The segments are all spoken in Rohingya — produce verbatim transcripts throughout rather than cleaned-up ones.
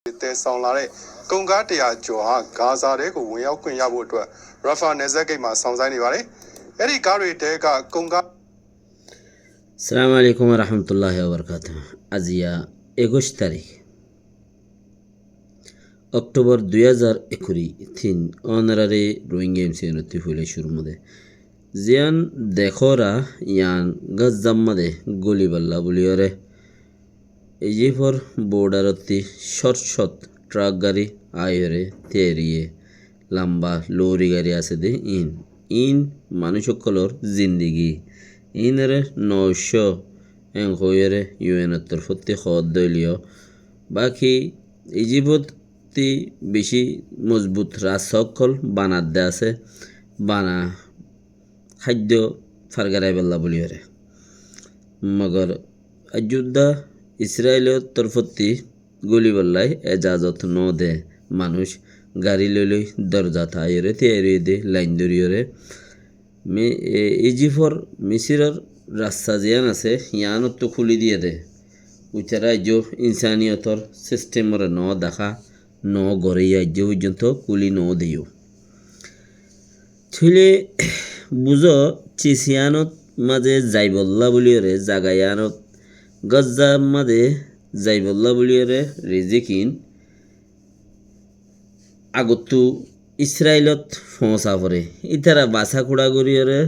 တင်ဆောင်လာတဲ့ ကုန်ကားတစ်ရာကျော်ဟာ ဂါဇာထဲကို ဝင်ရောက်ခွင့်ရဖို့အတွက် Rafah နယ်စပ်ဂိတ်မှာ စောင့်ဆိုင်းနေပါတယ်။ အဲဒီကားတွေထဲက ကုန်ကား Assalamu alaikum warahmatullahi wabarakatuh. Aziya ekuic tarik, Oktobar dui házar ekuri tin, ónorare Rohingya M C N ottú hoilé cúrur mazé. Ziyán dekóra, yián Gazzar mazé guliballa buliyóre Ijifor bordarottí cót cót trak gari aiyóre tiyariye lamba lori gari asé dé iín. Iín manúic ókkolor zindigi. Iínore noóicco en hoiyóre U N or torfótti hoódde óileyo. Báki Ijifottí bicí mozbut rasta ókkol banadde asé, bana háiddo fargaraibálla buliyóre. Mogor aijjúdda Israilor torfótti guliballai ezazot nóde manúic gari lóiloi dorzat aiyóre tiyari óide lain dóriyóre. Mi-, e, Ijifor, Misiror rasta ziyán asé, yiánottú kúli diyéde. Uitará aijjó insaniyotor sistemore nódaká, nógoré aijjó foijjonto kúli nódeyó. Tóile buzó, cis yiánot mazé zaibollá buliyóre, zaga yiánot Gazzar mazé zaibollá buliyóre rizikin agottú Israilot foóñsa foré. Ítara basá kuça goríyore,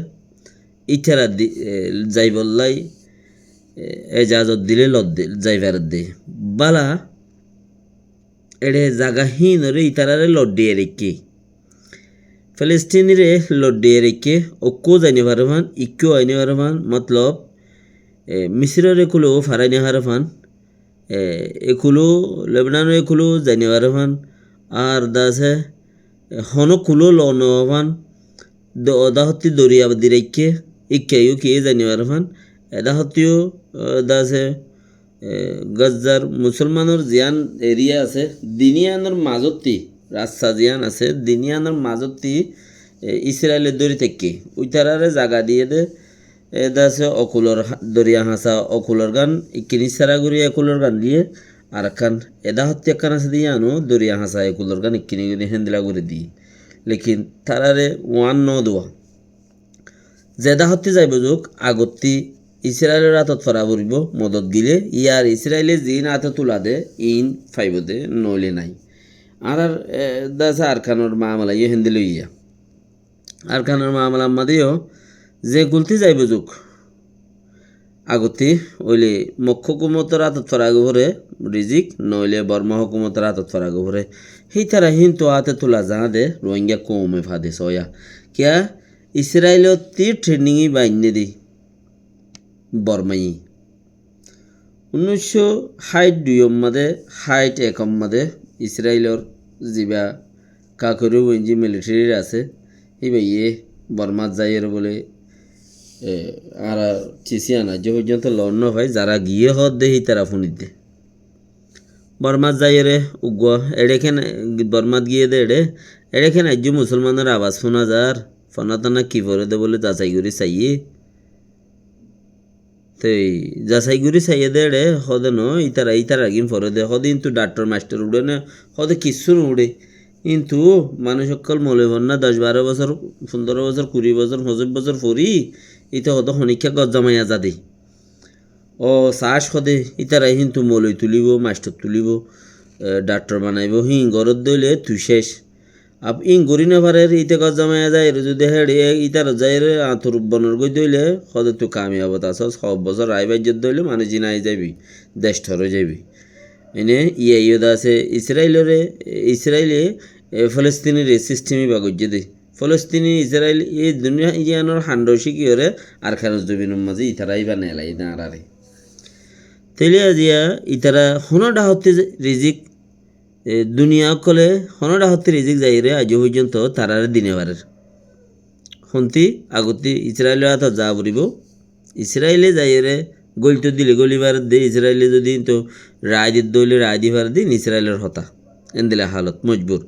ítara di-, e, zaibollái, e, ezazot dilé lodde, zai faredde. Bála, eçé zaga híinoré ítararé loddhiyai raikké. Felestiniré loddhiyai raikké, okkó zai nofaré fán, ikkó ai nofaré fán, motlob, e, Misiror ekulu farai nofaré fán, e, ekulu, Lebnanor ekulu zai nofaré fán, ar dase, e, honó kulu lo nofaré fán, do-, oda hottí doriya di raikké, ikká yó kiyé zai nofaré fán, eda hottí yó, e, dase, e, Gazzar musolmanor ziyán eriya asé, din yiánor mazottí, rasta ziyán asé, din yiánor mazottí, e, Israile dóri táikke. Uitararé zaga diyéde, e, dase okulor ha-, doriya hañsa okulor gán, ikkín issara gorí okulor gán diyé, arekkán, eda hottí ekkán asé de yiáno, doriya hañsa okulor gán ikkín gorí héndilla gorí diyé. Lekin tararé uán nóduwa. Zeda hottí zaibo zouk, agottí Israilor átot fora foribó, modot gilé, yar Israile ziín áte tula de, iín faibo de, noóile nái. Añárar, e, dase Arkanor mamela yó héndilla óiye. Arkanor mamelar mazé yó, ze kultí zaibo zouk, agottí óile Mok hókumotor átot fora goi foré rizik, noóile Borma hókumotor átot fora goi foré. Hítara híntu áte tula zañá de Rohingya koume fade soóya. Kiyá? Israilottí threning bainné dé Bormaye. Unnúiccó háit duiyot mazé, háit ekot mazé Israilor ziba kakori wenji militarir asé, híbaye Bormat zaiyóre bóle, e, añára cis yián aijjó foijjonto loon nofai, zará giyé hoódde hítara fúnidde. Bormat zaiyóre uggúa eçé kén, Bormat giyé dé eçé, eçé kén aijjó musolmanor abas fúna zar, fona tona ki foré dé bóle zasai gorí saiyé. Toi zasai gorí saiyé dé eçé, hóde noó, ítara, ítaragín foré dé, hóde, kintu dhaktor mastor uçé né, hóde kissú no uçé. Kintu manúic ókkol moloi fonná doc baró bosór, fundoró bosór, kuri bosór, foñsíc bosór fori, íte hóde honikká gor zomaiya za dé. Ó, sac hóde, ítara kintu moloi tulíbo, mastor tulíbo, e, dhaktor banaibó, híin goródde óile tui céc. Ab íin gorí nofarér, íte gor zomaiya zaiyóre zudi héçe, ítarot zaiyóre añtor bonor goi dóile, hóde tui kamiyabot asós, hoó bosór aái baijjó dóile manúic zina ai zaibi, dec thor ói zaibi. Ene, iye yó de asé, Israilore, Israile, e, Folostinire sistem iba goijjé dé. Folostini, Israil, e duniya iyanor hando cíkiyóre Arkanor zobinor mazé ítara iba nelai de añáráre. Tóile aziya ítara honó dhahottí rizik E, duniya ókkole honó dhahottí rizik zaiyóre aijjó foijjonto taráre di nofarér. Hontí agottí Israilor átot za foribó. Israile zaiyóre gólito dile góli faredde, Israile zodi kintu raái didde óile raái di faredde, iín Israilor hotá. Endilla halot, mojbur.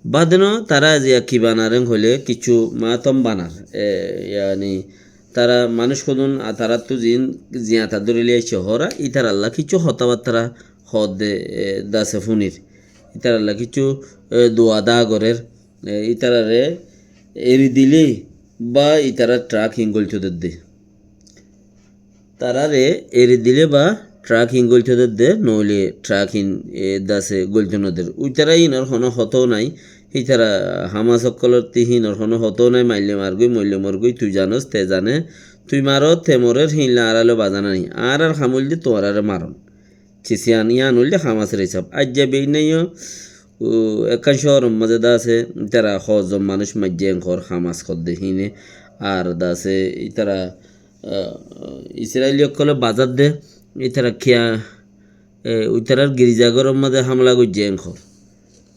Bade no, tará aziya ki banar hoilé kissú matom banar. E, yani, tará manúic hodún, a, taráttu ziín ziyata dóri loi aiccé hóra, ítarallá kissú hotábattára hoódde, e, dase fúnir. Ítaralla kissú, e, dua daa gorér, e, ítarare eri dile ba ítarar thrak hín goilto dedde. Tarare eri dile ba thrak hín goilto dedde, noóile thrak hín, e, dase goilto noder. Uitara hínor hono hotó nái, ítara Hamas ókkolor ti hínor hono hotó nái, maille margói, moille morgói, tui zanos, te zane, tui maro, te morer, híinlla añára loi bazana nái. Añárar ham óilde tuáñrare maron. Cis yián, yián óilde Hamasor hísab. Aijja beinnaiyó, u, ekkán cóoror mazé dase, ítara hozzon manúic maijjé en hoór Hamas hoódde híine. Ar dase, ítara, a, Israili ókkole bazar de, ítara kiya, e, ítarar girizagóror mazé hámela goijjé en hoór.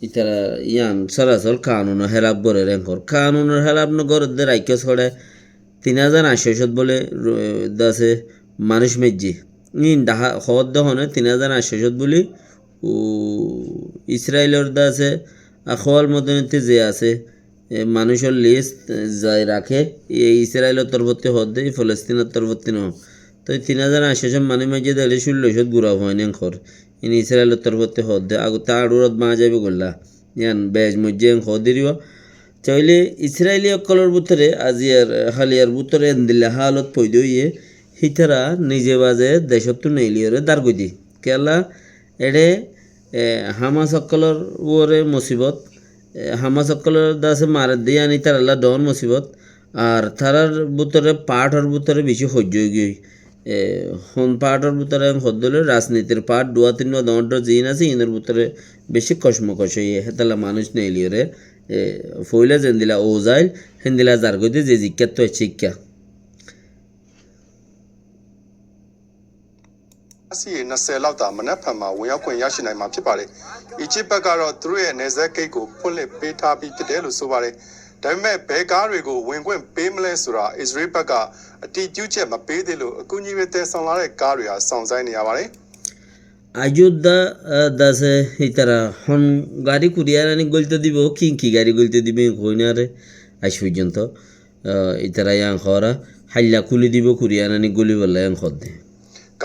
Ítara yián sorasor kanunor hélaf gorér en hoór. Kanunor hélaf no gorédde raikkós hoçé tin házar añctó cót bóli, ru-, dase manúic maijjé. Íin dahá hoódde hone tin házar añctó cót bóli, u, Israilor dase Akhwal Modonit ze asé, e, manúicor list, e, zai raké, e, Israilor torfótti hoódde, e, Folostinor torfótti no. Toi tin házar añctó cót manúic maijjé de óile cúllo cót gura fuain en hoór. Íin Israilor torfótti hoódde, agottú añçúrot báña zaibo goilla. Yián bec moijjé en hoódde riba. Tóile Israili ókkolor bútore, aziyar, haliyar bútore endilla hálot foida óiye, hítara nize baze decóttu neeliyóre dar goidde. Kiyólla, eçé, e, Hamas ókkolor uore musibot, e, Hamas ókkolor dase maredde yián ítaralla dhoóñr musibot, ar tarar bútore, paáthor bútore bicí hoijja óigiyoi. E, hon paáthor bútore en hoddóle rajnitir paát duwa tinnúa dhoóñr dhoóñr ziín asé, iínor bútore bicí kocmokoc óiye, hétolla manúic neeliyóre, e, foóila zendilla ouzail, héndilla zargói de ze zikkáttu aiccé ikká. ဆယ်လောက်သာ မနက်ဖြန်မှာ ဝင်ရောက်ခွင့်ရရှိနိုင်မှာ ဖြစ်ပါတယ်။ အီဂျစ်ဘက်ကတော့ သူတို့ရဲ့ နယ်စပ်ဂိတ်ကို ဖွင့်လှစ်ပေးထားပြီး ဖြစ်တယ်လို့ ဆိုပါတယ်။ ဒါပေမဲ့ ဘယ်ကားတွေကို ဝင်ခွင့်ပေးမလဲဆိုတာ အစ္စရေးဘက်က အတည်ပြုချက် မပေးသေးလို့ အကူအညီတွေ သယ်ဆောင်လာတဲ့ ကားတွေဟာ စောင့်ဆိုင်းနေရပါတယ်။ Aijjó dda, ah, dase ítara hon gari kuriyar ani goilto dibo, ki ki gari goilto dibo, hoi nare, aij foijjonto. Ah, ítara yián hoór, háilla kúli dibo, kuriyar ani gulibólla yián hoódde.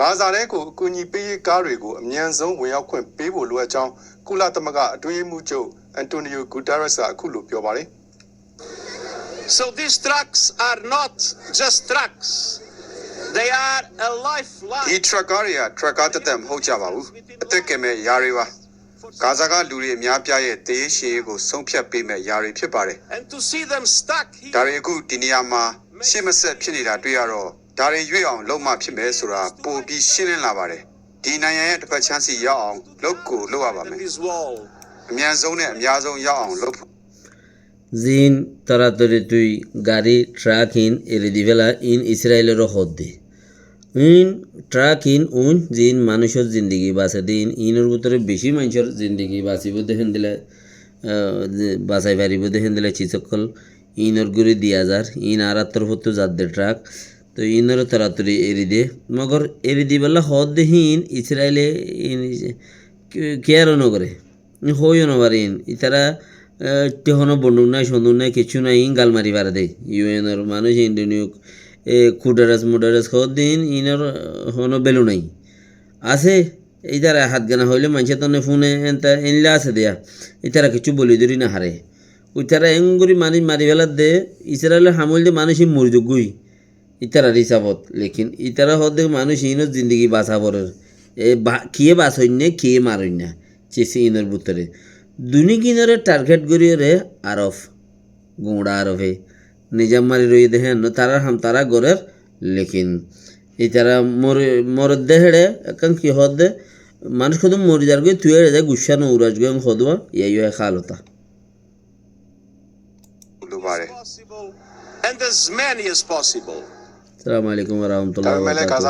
ဂါဇာထဲကို အကူအညီပေးရေးကားတွေကို အမြန်ဆုံး ဝင်ရောက်ခွင့်ပေးဖို့ လိုအပ်ကြောင်း ကုလသမဂ္ဂ အတွင်းရေးမှူးချုပ် အန်တိုနီယို ဂူတားရက်စ်က အခုလို ပြောပါတယ်။ So these trucks are not just trucks. They are a lifeline. ဒီထရပ်ကားတွေက ထရပ်ကားသက်သက် မဟုတ်ကြပါဘူး။ အသက်ကယ်မဲ့ ယၤတွေပါ။ ဂါဇာက လူတွေအများအပြားရဲ့ သေရေးရှင်ရေးကို ဆုံးဖြတ်ပေးမဲ့ ယၤတွေ ဖြစ်ပါတယ်။ And to see them stuck here ဒါတွေ အခု ဒီနေရာမှာ ရှေ့မဆက် ဖြစ်နေတာ တွေ့ရတော့ ဒါတွေ ရွေ့အောင် လုပ်မှ ဖြစ်မယ်ဆိုတာ ပိုပြီး ရှင်းလင်းလာပါတယ်။ ဒီနိုင်ငံရဲ့ တစ်ဖက်ခြမ်းဆီ ရောက်အောင် လုပ်ကို လုပ်ရပါမယ်။ This wall. အမြန်ဆုံးနဲ့ အများဆုံး ရောက်အောင် လုပ်ဖို့ Ziín toratori tui gari, thrak iín eri di féla, iín Israiloré hoódde. Iín thrak iín uñí, ziín manúicor zindigi basé dé iín, iínor bútore bicí maincór zindigi basibóu dé héndilla, ah, ze-, basai faribóu dé héndilla cis ókkol, iínor gúri diya zar, iín añárar torfóttu zadde thrak. Toi iínoré toratori eri de. Mogor eri dibálla hoódde híin Israile iín ki-, kiyáro nogoré. Hoóiyo nofarin. Ítara, eh, te hono bonduk nái, sonduk nái, kiccú nái, iín gal mari fare dé. U N or manúic, Indoniyuk, eh, kudaras mudaras hoódde iín, iínor, eh, hono belu nái. Asé, ítara hátgana hoilé maincé tone fúne, enta, einlla asé deya. Ítara kiccú boli dóri nofaré. Ítara engori manúic mari féladde, Israilor ham óilde manúic iín mori zoggói. Ítarar hísabot, lekin ítara hoódde manúic iínor zindigi basa forer. E ba-, kiyé basoinná, kiyé maroinná, cis iínor bútore. Duní gínoré target goríyoré Arof, guñça Arofe. Nizam mari roiyé dé héen no, tarár ham tará gorér, lekin ítara mori-, moredde héçe, ekkán ki hoódde, manúic hodún mori zargói, tui héçe zai guccá no urac goi, hodúa, yai yó ek hálota. And as many as possible. Assalamu alaikum wa rahmatullahi wa barakatuh.